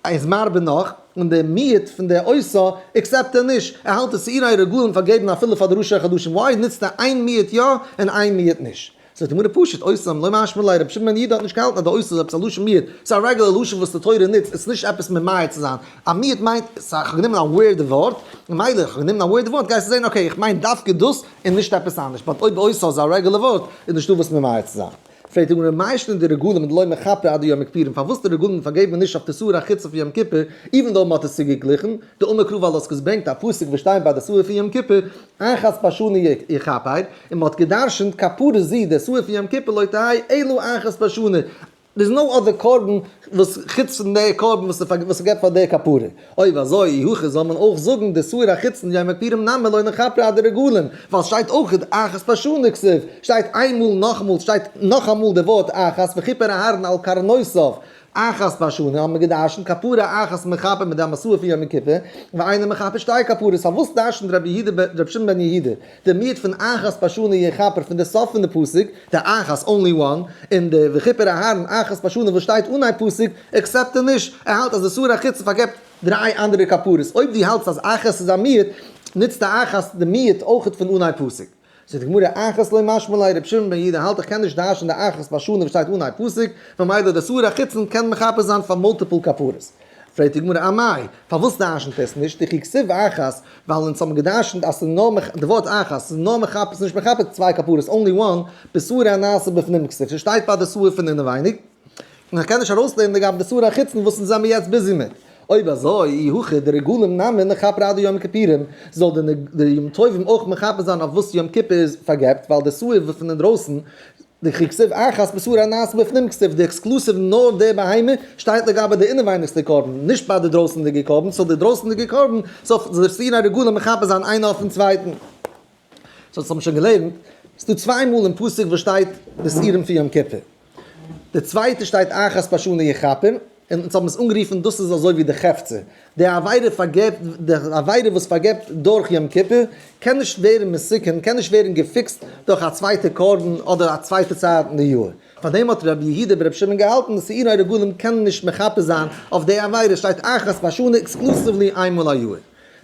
איז מרבה נאך, און די מיעוט פון די אותה accept ער נישט, ער האלט אז שעירי רגלים פארגעבן אפילו פאר די ראשי החדשים, why נוצט ער איין מיעוט יא און איין מיעוט נישט? זאגט די גמרא פשוט, אותה לא משמע ליה, רבי שמעון בן יהודה האט נישט געהאלטן אז די אותה איז עפעס א לשון מיעוט, ס'איז א רעגולער לשון וואס די תורה נוצט, עס איז נישט עפעס ממעט צו זיין, א מיעוט מיינט, סא איך האב גענומען א weird ווארט, ממילא איך האב גענומען א weird ווארט גייסטו זען okay איך מיין דווקא דאס און נישט עפעס אנדערש, but אויב אותה איז א רעגולער ווארט איז נישטא וואס ממעט צו זיין. פרעגט די גמרא מאי שנא דרגלים דלא מכפרי אדיום כיפורים, פארוואס די רגלים פארגעבן נישט אויף די שעיר החיצון פון יום כיפור, even though מ'האט עס צוגעגליכן, דאמר קרא ווייל האסט געברענגט א פסוק וואס שטייט ביי די שעיר פון יום כיפור, אחת בשנה יכפר, און מ'האט גע'דרש'נט כפרה זו די שעיר פון יום כיפור לא תהא אלא אחת בשנה, there is no other קרבן וואס חוץ פון די קרבן וואס ס'געבט פאר די כפרה. אויב אזוי אי הכי זאל מען אויך זאגן די שעיר החיצון יום הכיפורים נמי לא נכפרה אדרגלים, ווייל שטייט אויך אחת בשנה כתיב, שטייט איינמאל נאכאמאל, שטייט נאכאמאל די ווארט אחת וכיפר אהרן על קרנותיו. אחת בשנה האבן מיר געדרשנט כפרה אחת מכפר מדם השעיר פון יום כיפור, ואינו מכפר שתי כפרות, פארוואס דרשנט רבי יהודה רבי שמעון בן יהודה די מיעוט פון אחת בשנה יכפר פון די סוף פון די פסוק, די אחת only one, און די וכיפר אהרן אחת בשנה וואס שטייט אנהייב פסוק, accept ער נישט, ער האלט אז די שעיר החיצון פארגעבט דריי אנדערע כפרות, אויב דו האלטסט אז אחת איז א מיעוט, נוצט די אחת די מיעוט אויכעט פון אנהייב פסוק. זאגט די גמרא, אחת לא משמע ליה, רבי שמעון בן יהודה האלט איך קען נישט דרש'ן די אחת בשנה וואס שטייט אנהייב פסוק, ממילא די שעיר החיצון קען מכפר זיין פאר multiple כפרות. פרעגט די גמרא, אמאי, פארוואס דרש'נט עס נישט דכי כתיב אחת, ווייל אונז האבן געדרש'נט אז ס'איז נאר די ווארט אחת, ס'איז נאר מכפר, ס'איז נישט מכפר צוויי כפרות, only one, בשעיר הנעשה בפנים כתיב, ס'שטייט ביי די שעיר פון אינעווייניג, און איך קען נישט ארויסלערנען לגבי די שעיר החיצון וואס אונז זעמיר יעצט busy מיט. אויב אזוי, אי הכי דרגלים נמי נכפר עד יום הכיפורים, זאל די יום טובים אויך מכפר זיין אויף וואס יום כיפור איז פארגעבט, ווייל די שעיר פון אינדרויסן, דכי כתיב אחת בשעיר הנעשה בפנים כתיב, די exclusive נאר די בהמה שטייט לגבי די אינעווייניגסטע קרבן, נישט ביי די דרויסנדיגע קרבן, so די דרויסנדיגע קרבן זאל די שעירי הרגלים מכפר זיין איינע אויפן צווייטן. so דאס האבן מיר שוין געלערנט, ס'דא צוויי מאל אין פסוק וואס שטייט די שעירים פון יום כיפור. די צווייטע שטייט אחת בשנה יכפר, און אונז האבן עס אנגערופן דאס איז אזוי ווי די חפצא, די עבירה פארגעבט, די עבירה וואס פארגעבט דורך יום כיפור קען נישט ווערן מסוכן, קען נישט ווערן געפיקסט דורך א צווייטע קרבן אדער א צווייטע צייט אין די יאר. פאר דעם האט רבי יהודה ברבי שמעון געהאלטן אז שעירי רגלים קענען נישט מכפר זיין אויף די עבירה, שטייט אחת בשנה exclusively איינמאל א יאר.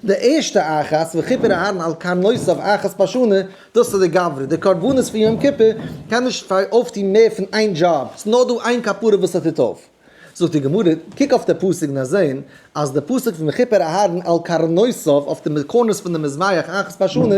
די ערשטע אחת, וכיפר אהרן על קרנותיו אחת בשנה, דאס איז די גברא, די קרבנות פון יום כיפור קען נישט אויפטון מער פון איין דזשאב, ס'איז נאר דא איין כפרה וואס ער טוט אויף. זאגט די גמרא, קוק אויף די פסוק נאר זען אז די פסוק פון וכיפר אהרן על קרנותיו אויף די קרנות פון די מזבח אחת בשנה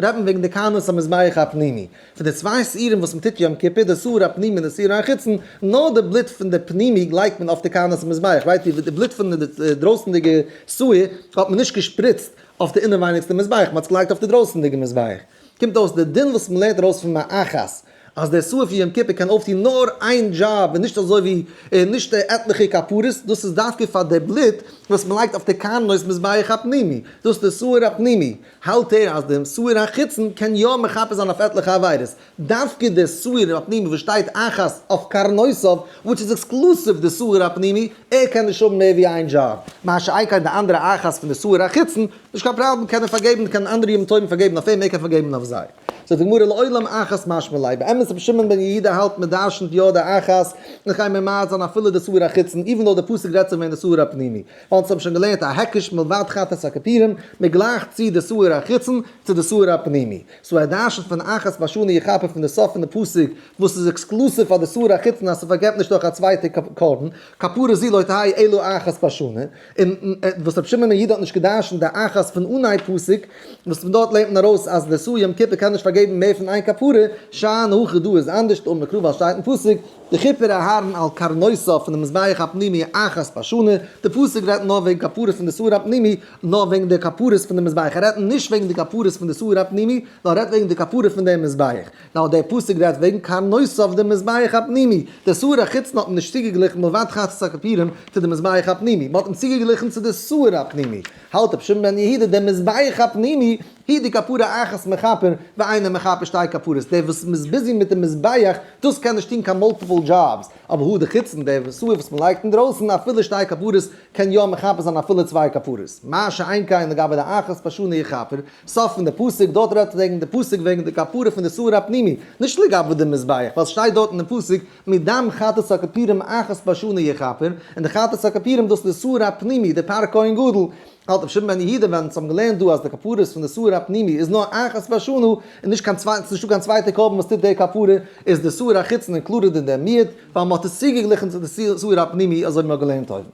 רעדט מען וועגן די קרנות המזבח הפנימי, פון די צוויי שעירים וואס מ'טוט יום כיפור, די שעיר הפנימי און די שעיר החיצון, נאר די בלוט פון די פנימי לייגט מען אויף די קרנות המזבח, right? די בלוט פון די דרויסנדיגע שעיר האט מען נישט געשפריצט אויף די אינעווייניגסטע מזבח, מ'האט עס געלייגט אויף די דרויסנדיגע מזבח. קומט אויס די דין וואס מ'לערנט ארויס פון מאחת, אז דער שעיר פון יום כיפור קען אויפטון נאר איין דזשאב און נישט אזוי ווי נישט עטליכע כפרות, דאס איז דווקא פאר די בלוט וואס מ'לייגט אויף די קרנות מזבח הפנימי, דאס איז די שעיר הפנימי. האלט ער אז דעם שעיר החיצון קען יא מכפר זיין אויף עטליכע עבירות, דווקא דער שעיר הפנימי וואס שטייט אחת אויף קרנותיו, which איז exclusive די שעיר הפנימי, ער קען נישט האבן מער ווי איין דזשאב, מה שאין כן די אנדערע אחת פון די שעיר החיצון, נישט קיין פראבלעם, קען ער פארגעבן, קענען אנדערע ימים טובים פארגעבן אויף אים, ער קען פארגעבן אויף זיי. זאגט די גמרא לעולם אחת משמע ליה, באמת רבי שמעון בן יהודה האלט מען דרשנ'ט יא די אחת, און כ'גיי ממעט זיין אפילו די שעיר החיצון, even though די פסוק רעדט זיך וועגן די שעיר הפנימי. ווייל אונז האבן שוין געלערנט א היקש מלבד חטאת הכפורים, מען גלייכט צו די שעיר החיצון צו די שעיר הפנימי. so ער דרשנ'ט פון אחת בשנה יכפר פון די סוף פון די פסוק וואס איז exclusive פאר די שעיר החיצון אז ס'פארגעבט נישט דורך א צווייטע קרבן, כפרה זו לא תהא אלא אחת בשנה, און וואס רבי שמעון בן יהודה האט נישט געדרשנ'ט די אחת פון אנהייב פסוק, וואס פון דארט לערנט מען ארויס אז די שעיר יום כיפור קען נישט פארגעבן מער פון איין כפרה, שאני הכא דא איז אנדערש דאמר קרא ווייל שטייט אין פסוק, וכיפר אהרן על קרנותיו פון די מזבח הפנימי אחת בשנה, די פסוק רעדט נאר וועגן כפרות פון די שעיר הפנימי, נאר וועגן די כפרות פון די מזבח, ער רעדט נישט וועגן די כפרות פון די שעיר הפנימי, נאר ער רעדט וועגן די כפרה פון דעם מזבח. נאר דער פסוק רעדט וועגן קרנותיו די מזבח הפנימי, די שעיר החיצון האט מען נישט צוגעגליכן מלבד חטאת הכפורים צו די מזבח הפנימי, מען האט אים צוגעגליכן צו די שעיר הפנימי. האלט רבי שמעון בן יהודה דער מזבח הפנימי הוא דכפרה אחת מכפר ואינו מכפר שתי כפרות, דער וואס מ'איז busy מיט די מזבח דאס קען נישט טון קיין multiple jobs, אבער הא דחיצון דער שעיר וואס מ'לייגט אינדרויסן אפילו שתי כפרות קען יא מכפר זיין אפילו צוויי כפרות, מה שאין כן לגבי די אחת בשנה יכפר, סוף פון די פסוק, דארט רעדט וועגן די פסוק וועגן די כפרה פון די שעיר הפנימי, נישט לגבי די מזבח, ווייל ס'שטייט דארט אין די פסוק מדם חטאת הכפורים אחת בשנה יכפר, און די חטאת הכפורים דאס איז די שעיר הפנימי, די פר כהן גדול, האלט רבי שמעון בן יהודה ווען אונז האבן געלערנט דא אז די כפרות פון די שעיר הפנימי איז נאר אחת בשנה און נישט קיין צווייטע, ס'איז נישטא קיין צווייטע קרבן וואס טוט די כפרה, איז די שעיר החיצון included אין דעם מיעוט, ווייל מ'האט עס צוגעגליכן צו די שעיר הפנימי אזוי ווי מ'האט געלערנט אויבן.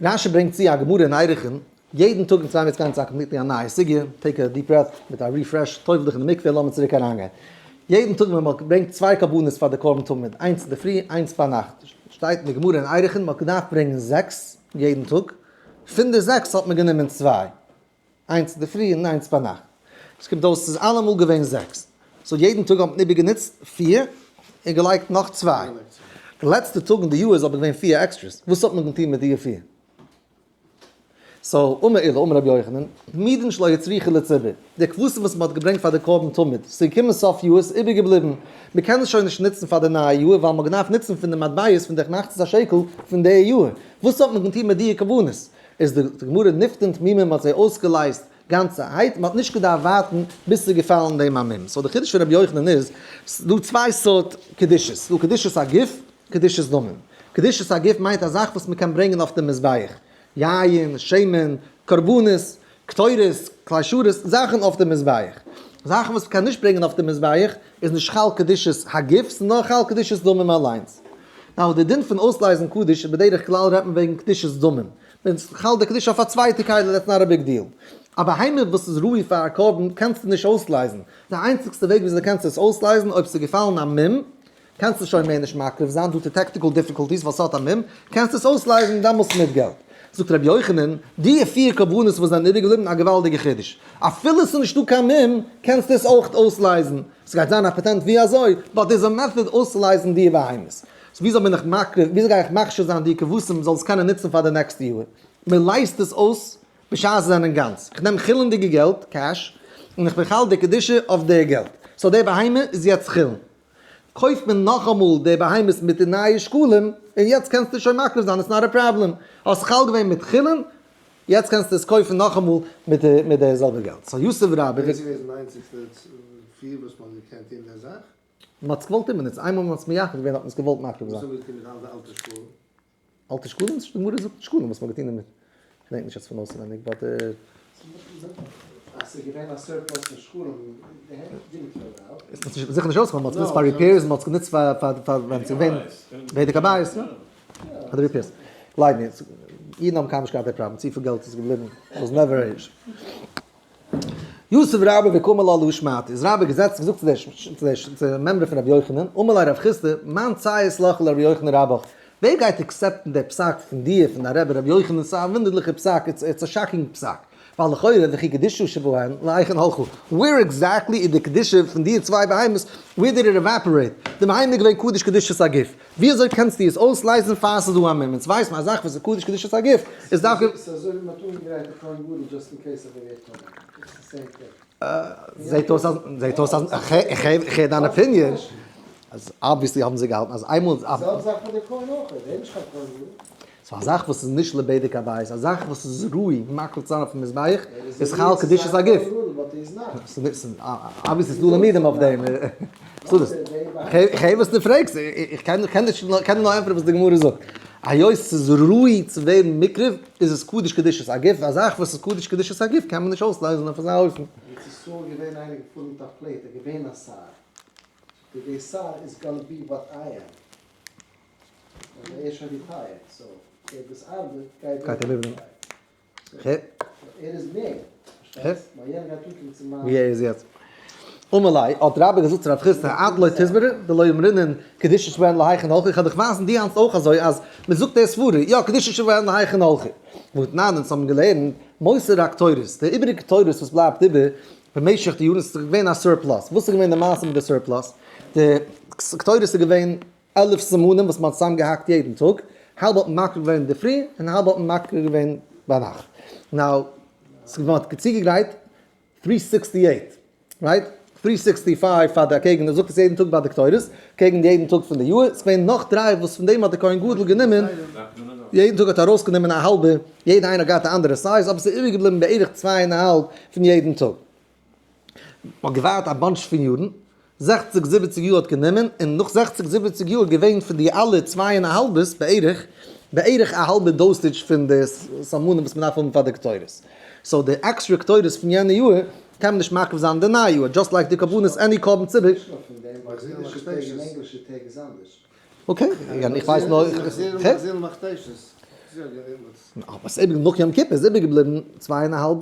רשי ברענגט צו א גמרא אין ערכין, יעדן טאג אין צוויי מינוט גייען צו א completely א נייע סוגיא, take a deep breath מיט א refresh, טובל דיך אין די מקווה, לאמיר צוריק אריינגיין. יעדן טאג ווען מען ברענגט צוויי קרבנות פאר די קרבן תמיד, איינס אינדערפרי איינס ביינאכט, שטייט אין די גמרא אין ערכין, מען האט געדארפט ברענגען זעקס יעדן טאג, פון די זעקס האט מען גענומען צוויי, איינס אינדערפרי און איינס ביינאכט, עס קומט אויס ס'איז אלעמאל געווען זעקס, so יעדן טאג האט מען איבערגענוצט פיר און געלייגט נאך צוויי, די לעצטע טאג אין די יאר איז אבער געווען פיר extras, וואס האט מען געטון מיט די פיר? So, אמר עולא, אמר רבי יוחנן, תמידין שלא הצריכו לציבור, די כבשים וואס מען האט געברענגט פאר די קרבן תמיד, ס'איז געקומען סוף יאר, ס'איז איבערגעבליבן, מען קען עס שוין נישט נוצן פאר די נייע יאר, ווייל מען האט געדארפט נוצן פון די מטבעות פון די מחצית השקל פון די יאר. וואס האט מען געטון מיט די קרבנות? איז די גמרא נפדין תמימים מען האט זיי אויסגעלייזט גאנצערהייט, מען האט נישט געדארפט ווארטן ביז ס'איז געפאלן דעם א מום. So די חידוש פון רבי יוחנן איז, ס'איז דא צוויי סארט קדושות, ס'איז דא קדושת הגוף, קדושת דמים. קדושת הגוף מיינט א זאך וואס מען קען ברענגען אויף די מזבח, יין, שמן, קרבנות, קטורת, כלי שרת, זאכן אויף די מזבח. זאכן וואס מ'קען נישט ברענגען אויף די מזבח, איז נישט חל קדושת הגוף, ס'איז נאר חל קדושת דמים אליינס. Now, די דין פון אויסלייזן קדוש איז בדרך כלל רעדט מען וועגן קדושת דמים. ווען ס'איז חל די קדושה אויף א צווייטע כלי, that's not a big deal. א בהמה וואס איז ראוי פאר א קרבן קענסטו נישט אויסלייזן. די איינציגסטע וועג וויאזוי דו קענסט עס אויסלייזן אויב ס'איז געפאלן א מום, קענסט עס שוין מער נישט מקריב זיין due to technical difficulties ווייל ס'האט א מום, קענסט עס אויסלייזן דעמאלסט מיט געלט. זאגט רבי יוחנן, די פיר קרבנות וואס זענען איבערגעבליבן א געוואלדיגע חידוש. אפילו ס'איז נישטא קיין מום, קענסטו עס אויך אויסלייזן. ס'גייט זיין א פאטענט ווי אזוי, but there's a method אויסצולייזן די בהמות. So וויאזוי בין איך מקריב, וויאזוי גיי איך מכשיר זיין די כבשים זאל עס קענען נוצן פאר די נעקסטע יאר? מ'לייזט עס אויס בשעת זיי זענען גאנץ. איך נעם חולין'דיגע געלט, cash, און איך בין חל די קדושה אויף די געלט. So די בהמה איז יעצט חולין. קויפט מען נאכאמאל די בהמות מיט די נייע שקלים, און יעצט קענסטו שוין מקריב זיין, it's not a problem. האסט חל געווען מיט חולין, יעצט קענסטו עס קויפן נאכאמאל מיט די מיט די זעלבע געלט. So יתיב רבה. ווער איז געוועזן די איינציגסטע פיר וואס מ'האט געקענט טון די זאך? מ'האט עס געוואלט איבערנוצן, איינמאל מ'האט עס מייחד געווען האט מען עס געוואלט מקריב זיין. וואס האט מען געטון מיט אלע די אלטע שקלים? אלטע שקלים? די גמרא זאגט שקלים וואס מ'האט געטון דערמיט. כ'דענק נישט יעצט פון אויסענווייניג but. אז ס'איז געווען א surplus פון שקלים, עס איז זיכער נישט אויסגעקומען, מ'האט עס גענוצט פאר repairs, מ'האט עס גענוצט פאר פאר פאר ווען ס'איז געווען בדק הבית, יא. פאר די repairs. גלייב מיר, אידן האבן קיינמאל נישט געהאט די פראבלעם, צופיל געלט איז געבליבן, was never א issue. יתיב רבה וקאמר לה להא שמעתא, איז רבה געזעצן געזאגט צו דער צו דער מימרא פון רבי יוחנן, אמר ליה רב חסדא, מאן ציית לך לרבי יוחנן רבך, ווער גייט accept ן דער פסק פון דיר פון דיין רבי רבי יוחנן, ס'איז א וואונדערליכער פסק, it's a shocking פסק, ווייל לכאורה וכי קדושה שבהן להיכן הלכה, where exactly איז די קדושה פון די צוויי בהמות, where did it evaporate, די בהמה איז געווען קדוש קדושת הגוף, ווי אזוי קענסטו עס אויסלייזן פאר ס'איז דא א מום, אונז ווייסן א זאך וואס איז קדוש קדושת הגוף איז דווקא. ס'איז אזוי ווי מ'האט אנגעגרייט א כהן גדול just in case אז ער ווערט טמא, it's the same thing. זעהט אויס אז, זעהט אויס אז, איך הער דיין opinion, אז obviously האבן זיי געהאלטן אז איינמאל. די זעלבע זאך מיט די כהן אויך, ער איז נישט קיין כהן גדול. So א זאך וואס איז נישט לבדק הבית, א זאך וואס איז ראוי מקריב צו זיין אויפן מזבח, איז חל קדושת הגוף. Obviously ס'איז דא לימודים אויף דעם. איך הער וואס דו פרעגסט, איך קען נישט, קען נאר ענטפערן וואס די גמרא זאגט. היות ס'איז ראוי צו ווערן מוקרב, איז עס קדוש קדושת הגוף, א זאך וואס איז קדוש קדושת הגוף קען מען נישט אויסלייזן אויף אזא אופן. ארץ ישראל געווען איינער געפארן מיט א plate, ער געווען א שר. זאגט ער, די שר is gonna be what I am. און ער איז שוין retired, so ער וואס ארבעט גייט ווערן retired. ער איז מער, פארשטייסט? ווייל יענער גייט אנקומען צו מיין. ווי ער איז יעצט. אמר ליה, האט רבה געזאגט צו רב חסדא, את לא תסברא דלא אמרינן קדושה שבהן להיכן הלכה, איך האב דיך ווייזן דו האלטסט אויך אזוי אז מען זאגט די סברה, יא קדושה שבהן להיכן הלכה. והתנן אונז האבן געלערנט, מותר הקטורת, די איבעריגע קטורת וואס בלייבט איבער במשך די יארן, ס'איז געווען א surplus, וואס איז געווען די מעשה מיט די surplus? די קטורת איז געווען 11 סימנים וואס מען האט צוזאמגעהאקט יעדן טאג, האלב האט מען מקריב געווען אינדערפרי און האלב האט מען מקריב געווען ביינאכט. Now, מען האט צוגעגרייט 368, right? 365 פאר די אקעגן, ער זאגט עס יעדן טאג ביי די קטורת, קעגן יעדן טאג פון די יאר, עס איז געווען נאך דריי וואס פון דעם האט דער כהן גדול גענומען, יעדן טאג האט ער ארויסגענומען א האלבע, יעדע איינער האט געהאט א אנדערע size, אבער עס איז איבערגעבליבן בערך צוויי און א האלב פון יעדן טאג. מ'האט געווארט א bunch פון יארן, זעכציג זיבעציג יאר האט גענומען, און נאך זעכציג זיבעציג יאר געווען פון די אלע צוויי און א האלבעס בערך, בערך א האלבע dosage פון די סמנים וואס מ'דארף האבן פאר די קטורת. So די עקסטרע קטורת פון יענע יאר קען מען נישט מקריב זיין די נייע יאר, just like די קרבנות any קרבן ציבור. נישט נאר פון דעם, ווייל אידישע טעג און ענגלישע טעג איז אנדערש. Okay, איך ווייס נאר. אבער ס'איז איבער נאך יום כיפור איז איבערגעבליבן צוויי און א האלב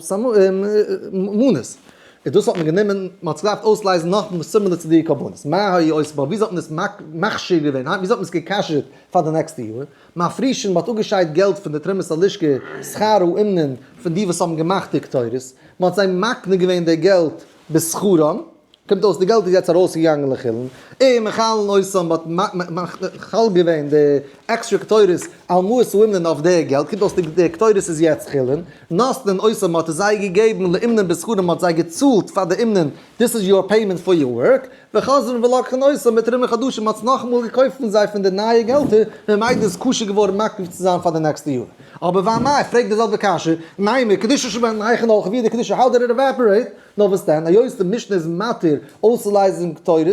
מנות. און דאס האט מען גענומען, מען האט עס געדארפט אויסלייזן נאך similar צו די קרבנות. מה היו עושים בה, וויאזוי האט מען עס מכשיר געווען, וויאזוי האט מען עס גע'כשר'ט פאר די נעקסטע יאר. מפרישין, מען האט אפגעשיידט געלט פון די תרומת הלשכה, שכר האומנין, פון די וואס האבן געמאכט די קטורת. מען האט זיי מקנה געווען די געלט בשכרם. קומט אויס די געלט איז יעצט ארויסגעגאנגען לחולין, און מחלין אותם, מ'האט מחל געווען די עקסטרע קטורת על מעות האומנין אויף די געלט, קומט אויס די קטורת איז יעצט חולין, נתנן אותן מ'האט עס זיי געגעבן לאומנין בשכרם מ'האט זיי געצאלט פאר די אומנין, this is your payment for your work, וחוזרין ולוקחין אותן בתרומה חדשה מ'האט עס נאכאמאל געקויפט פון זיי פון די נייע געלטער, ממילא איז כשר געווארן מקריב צו זיין פאר די נעקסטע יאר. אבער ואמאי, פרעגט די זעלבע קשיא, נימא, קדושה שבהן להיכן הלכה, ווי איז די קדושה, how did it evaporate? נאר וואס דען, היות די משנה איז מתיר אויסצולייזן קטורת,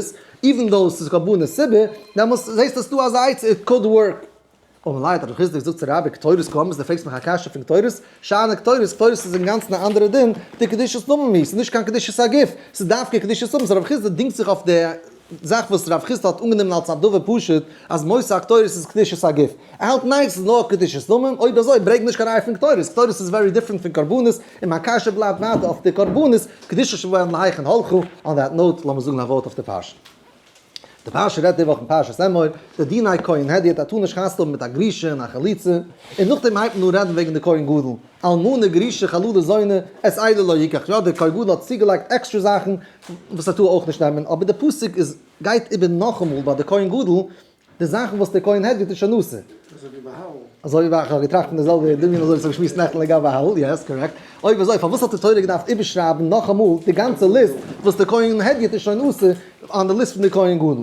even though ס'איז קרבנות ציבור, דעמאלס זעסטו אז ס'דא אזא עצה, it could work. אמר ליה האט רב חסדא געזאגט צו רבה, קטורת קאמרת, דו פרעגסט מיך א קשיא פון קטורת? שאני קטורת, קטורת איז אינגאנצן א אנדערע דין, דקדושת דמים היא, ס'איז נישט קיין קדושת הגוף, ס'איז דווקא קדושת דמים, so רב חסדא דינגט זיך אויף די זאך וואס רב חסדא האט אנגענומען אלס א דבר פשוט, אז מותר הקטורת איז קדושת הגוף. ער האלט ניין ס'איז נאר קדושת דמים, אויב אזוי ברענג נישט קיין ראיה פון קטורת, קטורת איז very different פון קרבנות, און מיין קשיא בלייבט ווייטער אויף די קרבנות, קדושה שבהן להיכן הלכה, on that note לאמיר זאגן א ווארט אויף די פרשה. די פרשה רעדט די וואך אין פרשת אמור, די דיני כהן הדיוט א טאר נישט חתונה האבן מיט א גרושה און א חלוצה, און נאכדעם הייבט מען אן רעדן וועגן די כהן גדול, אלמנה גרושה חללה זונה, את אלה לא יקח, יא דער כהן גדול האט צוגעלייגט עקסטרע זאכן וואס ער טאר אויך נישט נעמען, אבער די פסוק איז גייט איבער נאכאמאל ביי די כהן גדול די זאכן וואס דער כהן הדיוט איז שוין אסור. אזוי ווי ביי הלל. אזוי ווי איך האב געטראכט פון די זעלבע דמיון אזוי ווי ס'האט געשמועסט נעכטן לגבי הלל, yes correct. אויב אזוי פארוואס האט די תורה געדארפט איבערשרייבן נאכאמאל די גאנצע ליסט וואס דער כהן הדיוט איז שוין אסור on די ליסט פון די כהן גדול?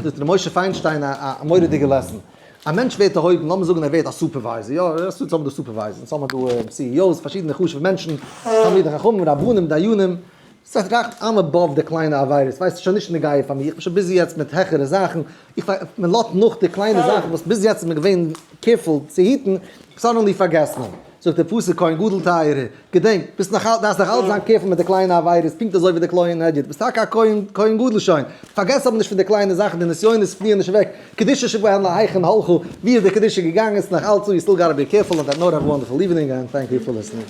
זאגט ר' משה פיינשטיין א מורא'דיגע lesson. א מענטש ווערט דערהויבן, לאמיר זאגן ער ווערט א supervisor, יא, עס איז דא supervisors, אונז האבן דא CEOs, פארשידענע חשוב'ע מענטשן, תלמידי חכמים, רבנים, דיינים, ס'איז גלייך I'm above די קליינע עבירות, ווייסט, ס'איז שוין נישט נוגע פאר מיר, איך בין שוין busy יעצט מיט העכערע זאכן, איך פאר, מען לאזט נאך די קליינע זאכן וואס ביז יעצט איז מען געווען careful צו היטן, suddenly פארגעסט מען. זאגט דער פסוק כהן גדול טייערער, געדענק, ביסט נאך אלץ, דארפסט נאך אלץ זיין careful מיט די קליינע עבירות, פונקט אזוי ווי די כהן הדיוט, ביסט טאקע א כהן, כהן גדול שוין, פארגעס אבער נישט פון די קליינע זאכן, די נסיונות פליען נישט אוועק, קדושה שבהן להיכן הלכה, ווי איז די קדושה געגאנגען, ס'איז נאך אלץ דא, you still gotta be careful, on that note have a wonderful evening and thank you for listening.